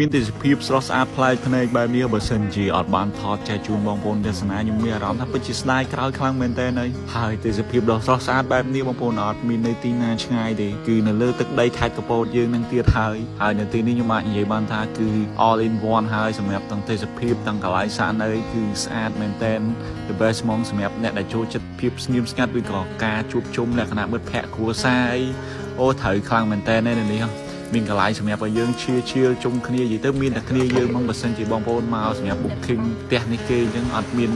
មានទេសភាពស្រស់ស្អាតប្លែកភ្នែកបែបនេះបើសិនជាអត់បានថតចែកជូនបងប្អូនទស្សនាខ្ញុំមានអារម្មណ៍ថាពិតជាស្ដាយក្រោយខ្លាំងមែនទែនហើយហើយទេសភាពដ៏ស្រស់ស្អាតបែបនេះបងប្អូនអត់មាននៅទីណាឆ្ងាយទេគឺនៅលើទឹកដីខេត្តកពតយើងនឹងទៀតហើយហើយនៅទីនេះខ្ញុំអាចនិយាយបានថាគឺ all in one ហើយសម្រាប់ទាំងទេសភាពទាំងកន្លែងស្នាក់នៅគឺស្អាតមែនទែន the best ហ្មងសម្រាប់អ្នកដែលចូលចិត្តភាពស្ងៀមស្ងាត់ឬក៏ការជួបជុំលក្ខណៈមិត្តភ័ក្តិគ្រួសារអីអូត្រូវខ្លាំងមែនទែននៅនេះហ៎ មានកន្លែងសម្រាប់ឲ្យយើងឈៀឈៀលជុំគ្នានិយាយទៅមានតែគ្នាយើងហ្មងបើសិនជាបងប្អូនមកសម្រាប់ booking ផ្ទះនេះគេអញ្ចឹងអត់មាន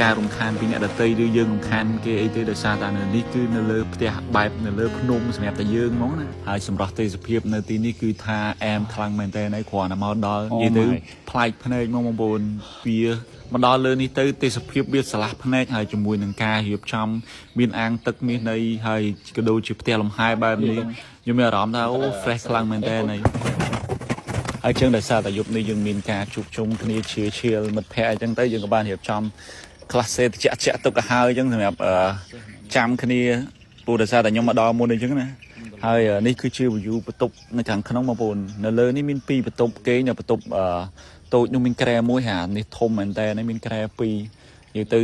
ការរំខានពីអ្នកដទៃឬយើងរំខានគេអីទេដោយសារតែនៅនេះគឺនៅលើផ្ទះបែបនៅលើភ្នំសម្រាប់តែយើងហ្មងណាហើយសម្រាប់ទេសភាពនៅទីនេះគឺថាអែមខ្លាំងមែនតើហើយគ្រាន់តែមកដល់និយាយទៅប្លែកភ្នែកហ្មងបងប្អូនវាមកដល់លើនេះទៅទេសភាពវាស្រឡះភ្នែកហើយជាមួយនឹងការរៀបចំមានអាងទឹកមាននៃហើយក៏ដូចជាផ្ទះលំហែបែបនេះខ្ញុំមានអារម្មណ៍ថាអូ fresh ខ្លាំងមែនតើហើយហើយចឹងដោយសារតែយប់នេះយើងមានការជួបជុំគ្នាឈៀឈៀលមិត្តភ័ក្តិអញ្ចឹងទៅយើងក៏បានរៀបចំខ្លះសេតិចជាក់ទុកឲ្យហើយអញ្ចឹងសម្រាប់អឺចាំគ្នាព្រោះដោយសារតែខ្ញុំមកដល់មុនអញ្ចឹងណាហើយនេះគឺជា view បន្ទប់នៅខាងក្នុងបងប្អូននៅលើនេះមានពីរបន្ទប់គេងនៅបន្ទប់អឺតូចនោះមានគ្រែមួយហើយអានេះធំមែនតើនេះមានគ្រែពីរនិយាយទៅ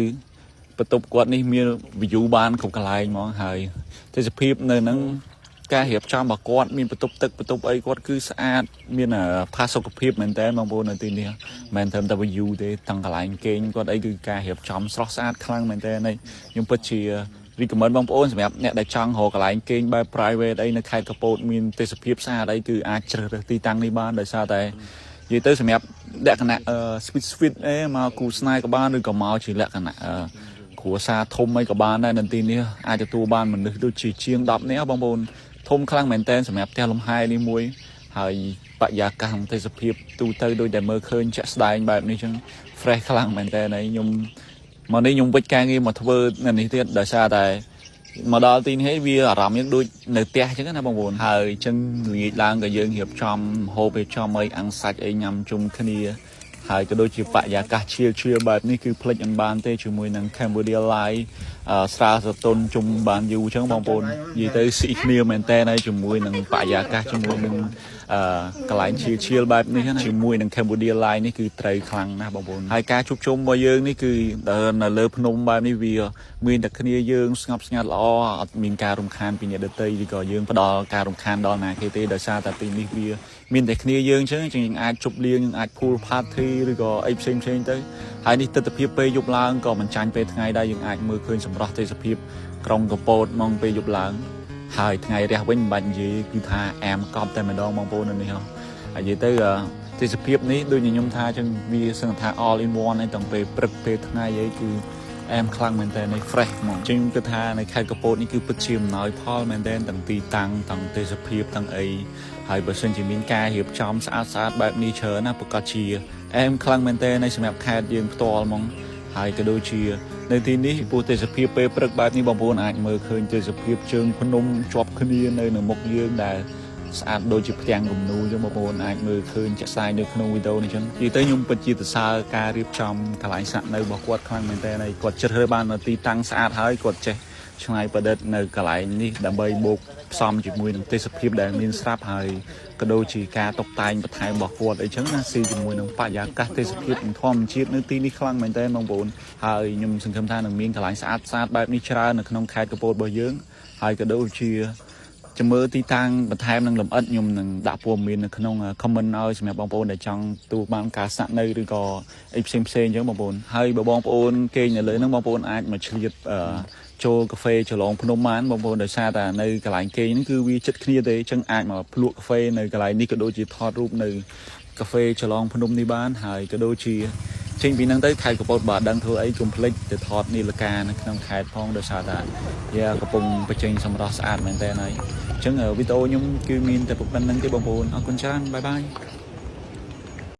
បន្ទប់គាត់នេះមាន view បានគ្រប់កន្លែងហ្មងហើយទេសភាពនៅហ្នឹងការរៀបចំរបស់គាត់មានបន្ទប់ទឹកបន្ទប់អីគាត់គឺស្អាតមានផាសុកភាពមែនតើបងប្អូននៅទីនេះមិនមែនត្រឹមតែ view ទេទាំងកន្លែងគេងគាត់អីគឺការរៀបចំស្រស់ស្អាតខ្លាំងមែនតើខ្ញុំពិតជា recommend បងប្អូនសម្រាប់អ្នកដែលចង់រកកន្លែងគេងបែប private អីនៅខេត្តកពតមានទេសភាពស្អាតអីគឺអាចជ្រើសរើសទីតាំងនេះបានដោយសារតែនិយាយទៅសម្រាប់លក្ខណៈ sweet sweet អីមកគូស្នេហ៍ក៏បានឬក៏មកជាលក្ខណៈគ្រួសារធំអីក៏បានដែរនៅទីនេះអាចទទួលបានមនុស្សដូចជាជាង10នាក់បងប្អូនធំខ្លាំងមែនតើសម្រាប់ផ្ទះលំហែនេះមួយហើយបរិយាកាសក្នុងទេសភាពទូទៅដូចដែលមើលឃើញជាក់ស្ដែងបែបនេះចឹង fresh ខ្លាំងមែនតើហើយខ្ញុំមកនេះខ្ញុំវិចការងារមកធ្វើនៅនេះទៀតដោយសារតែមកដល់ទីនេះវាអារម្មណ៍យើងដូចនៅផ្ទះអញ្ចឹងណាបងប្អូនហើយអញ្ចឹងល្ងាចឡើងក៏យើងរៀបចំហូបរៀបចំអីអាំងសាច់អីញ៉ាំជុំគ្នាហើយក៏ដូចជាបរិយាកាសឈៀលឈៀលបែបនេះគឺភ្លេចមិនបានទេជាមួយនឹង Cambodia Live អឺស្រាលសតុនជុំបានយូរអញ្ចឹងបងប្អូននិយាយទៅស៊ីគ្នាមែនតើហើយជាមួយនឹងបរិយាកាសជាមួយនឹងអឺកន្លែងឈៀលឈៀលបែបនេះណាជាមួយនឹង Cambodia Live នេះគឺត្រូវខ្លាំងណាស់បងប្អូនហើយការជួបជុំរបស់យើងនេះគឺនៅលើភ្នំបែបនេះវាមានតែគ្នាយើងស្ងប់ស្ងាត់ល្អអត់មានការរំខានពីអ្នកដទៃឬក៏យើងផ្ដល់ការរំខានដល់ណាគេទេដោយសារតែទីនេះវាមានតែគ្នាយើងអញ្ចឹងយើងអាចជប់លៀងយើងអាច pool party ឬក៏អីផ្សេងផ្សេងទៅហើយនេះទិដ្ឋភាពពេលយប់ឡើងក៏មិនចាញ់ពេលថ្ងៃដែរយើងអាចមើលឃើញសម្រស់ទេសភាពក្រុងកពតហ្មងពេលយប់ឡើងហើយថ្ងៃរះវិញមិនបាច់និយាយគឺថាអែមកប់តែម្ដងបងប្អូននៅនេះហ៎ហើយនិយាយទៅទេសភាពនេះដូចខ្ញុំថាអញ្ចឹងវាសឹងថា all in one ឯតាំងពេលព្រឹកពេលថ្ងៃអីគឺអែមខ្លាំងមែនតើនេះ fresh ហ្មងចឹងខ្ញុំគិតថានៅខេត្តកពតនេះគឺពិតជាអំណោយផលមែនតើទាំងទីតាំងទាំងទេសភាពទាំងអីហើយបើសិនជាមានការរៀបចំស្អាតស្អាតបែបនេះច្រើនណាប្រកាសជាអែមខ្លាំងមែនតើនៅសម្រាប់ខេត្តយើងផ្ទាល់ហ្មងហើយក៏ដូចជានៅទីនេះពោះទេសភាពពេលព្រឹកបែបនេះបងប្អូនអាចមើលឃើញទេសភាពជើងភ្នំជាប់គ្នានៅនៅមុខយើងដែលស្អាតដូចជាផ្ទាំងគំនូរចឹងបងប្អូនអាចមើលឃើញជាក់ស្ដែងនៅក្នុងវីដេអូនេះចឹងនិយាយទៅខ្ញុំពិតជាសរសើរការរៀបចំកន្លែងស្នាក់នៅរបស់គាត់ខ្លាំងមែនទែនហើយគាត់ជ្រើសរើសបាននៅទីតាំងស្អាតហើយគាត់ចេះច្នៃប្រឌិតនៅកន្លែងនេះដើម្បីបូកផ្សំជាមួយនឹងទេសភាពដែលមានស្រាប់ហើយក៏ដូចជាការតុបតែងបន្ថែមរបស់គាត់អីចឹងណាស៊ីជាមួយនឹងបរិយាកាសទេសភាពនិងធម្មជាតិនៅទីនេះខ្លាំងមែនទែនបងប្អូនហើយខ្ញុំសង្ឃឹមថានឹងមានកន្លែងស្អាតស្អាតបែបនេះច្រើននៅក្នុងខេត្តកពតរបស់យើងហើយក៏ដូចជាចាំមើលទីតាំងបន្ថែមនឹងលម្អិតខ្ញុំនឹងដាក់ព័ត៌មាននៅក្នុង comment ឲ្យសម្រាប់បងប្អូនដែលចង់ទទួលបានការស្នាក់នៅឬក៏អីផ្សេងផ្សេងអញ្ចឹងបងប្អូនហើយបើបងប្អូនគេងនៅលើហ្នឹងបងប្អូនអាចមកឆ្លៀតអឺចូលកាហ្វេចលងភ្នំបានបងប្អូនដោយសារតែនៅកន្លែងគេងហ្នឹងគឺវាជិតគ្នាទេអញ្ចឹងអាចមកភ្លក់កាហ្វេនៅកន្លែងនេះក៏ដូចជាថតរូបនៅកាហ្វេចលងភ្នំនេះបានហើយក៏ដូចជាចេញពីហ្នឹងទៅខេត្តកពតបើដឹងធ្វើអីកុំភ្លេចទៅថតនីលកានៅក្នុងខេត្តផងដោយសារតែយ៉ាកំពុងបញ្ចេញសម្រស់ស្អាតមែនតើហើយអញ្ចឹងវីដេអូខ្ញុំគឺមានតែប៉ុណ្្នឹងទេបងប្អូនអរគុណច្រើន bye bye.